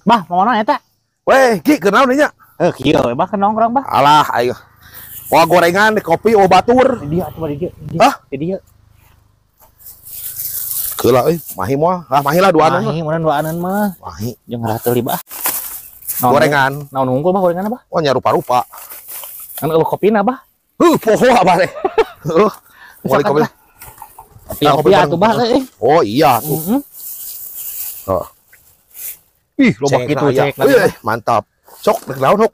Bah, mau naon eta? Weh, Ki, keur naon nya? Heuh, kieu we bah keur nongkrong bah. Alah, ayo. Wah, gorengan, di kopi, oh batur. Di dieu atuh di dieu. Hah? Di dieu. Keula euy, mahi moal. Ah, mahi lah duaan. Mahi, mun duaaneun mah. Mahi. Jeung rateuli bah. Gorengan. Naon unggul bah gorengan bah? Oh, nya rupa-rupa. Kan eueuh kopina bah. Heuh, poho abah teh. Heuh. Moal kopi. Kopi atuh bah euy. Oh iya tuh. Heeh. Oh. Ih, loba kitu cek. Euy, mantap. Sok rek naon hok?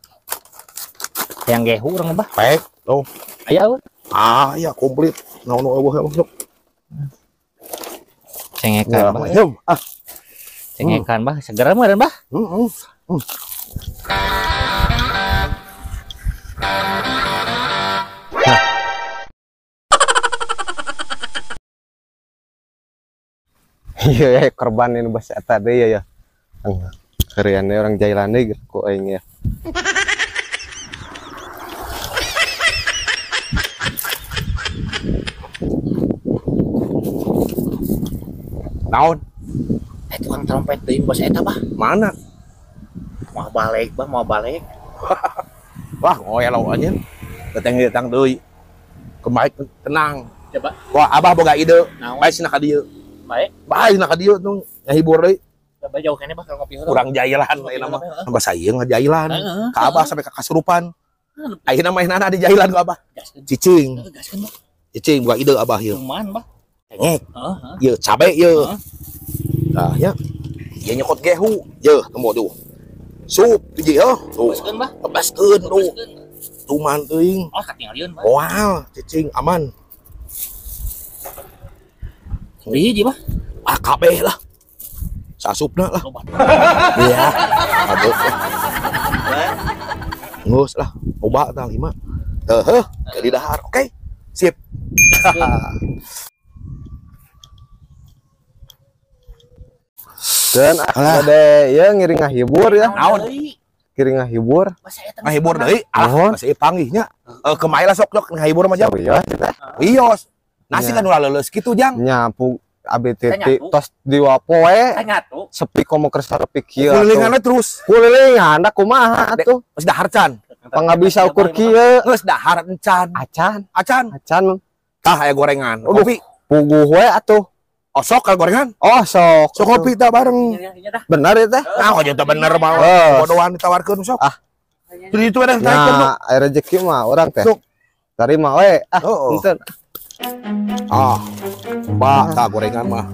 Yang gehu urang bah. Pek, tuh. Aya eueuh. Ah, iya komplit. Naon nu eueuh sok. Cengekan bah. Ah. Cengekan bah, segera meureun bah. Heeh. Iya ya korban ini bahasa eta deui ya ya. Kerian orang jailan deui ku aing ya. Naon? Tukang trompet deui bahasa eta bah. Mana? Mau balik bah, mau balik. Wah, ngoelo anjeun. Datang-datang deui. Kemaik tenang. Coba. Wah, abah boga ide. Bae cenah ka dieu. Baik. Bae cenah ka dieu tuh ngahibur deui. Bae jauh keneh bah kalau ngopi heula. Kurang jailan ayeuna mah. Bahasa ieu ngajailan. Ka abah sampai ka kasurupan. Ayeuna mah eunana di jailan ku abah. Cicing. Cicing boga ide abah ieu. Kumaha bah? Cengek. Ieu cabe ieu. Tah nya. Ieu nyokot gehu. Yeuh temu tuh. Sup hiji heuh. Tuh. Tebaskeun bah. Tebaskeun tuh. Tuman teuing. Oh, katingalieun bah. Moal, cicing aman. Hiji bah. Ah kabeh lah. Sasupna lah. Iya. Aduh. Geus lah, loba tah 5. Heuh, jadi dahar. Oke. Sip. Dan ada ya ngiring ngahibur ya. Naon? Ngiring ngahibur. Ngahibur deui. Ah, masih panggihnya. Kemae lah sok dok ngahibur mah jam. Wios. Nasi kan ulah leuleus kitu jang. Nyapu ABTT tos diwapoe. Sepi komo keur sarepik kieu. Kulilinganna terus. Kulilingan da kumaha atuh. Geus dahar can. Pangabisa ukur kieu. Geus dahar encan. Acan. Acan. Acan. Tah aya gorengan. Kopi. Puguh we atuh. Oh sok kalau gorengan? Oh sok. Sok kopi tah bareng. Bener ya teh? Nah, kok teh bener mah. Bodohan ditawarkeun sok. Ah. Jadi itu ada taikeun. Nah, aya rezeki mah urang teh. Sok. Tarima we. Ah, henteu. Ah. Pak, tah gorengan mah.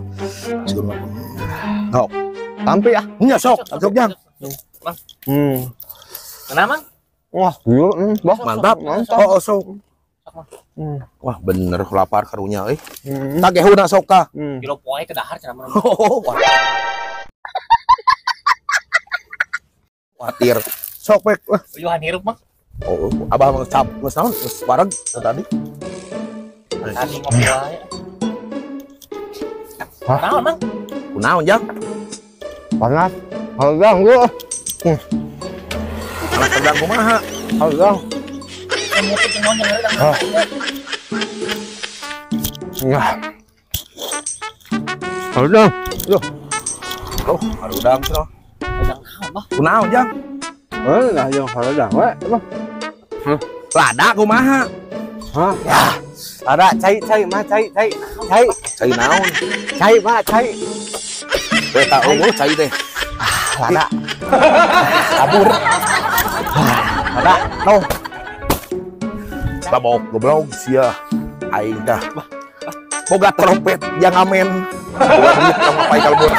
Sok. Tampi ah. Nya sok, sok jang. Bang. Kenapa, Mang? Wah, gila, bah. Mantap. Oh, sok. Wah, bener lapar karunya euy. Tah gehuna sok tah. Kilo poe ke dahar cenah mah. Khawatir. Sok pek. Uyuhan hirup mah. Oh, abah mah cap geus naon geus wareg tadi. Tadi ngopi wae. Naon, Mang? Kunaon, Jang? Panas. Haudang gua. Panas tegang kumaha? Haudang. Ya. Haudang. Loh. Loh, harudang cenah. Haudang naon, Bah? Kunaon, Jang? Heuh, nah jeung haudang we, Bah. Lada kumaha? Hah? Ya. Lada cai cai mah cai cai. Cai. Cai naon? Cai mah cai. Teh tak unggul cai teh. Ah, lada. Kabur. Lada, tuh. Babok goblok sia aing tah. Boga trompet jangan ngamen. Boga duit ka mapai kalbur.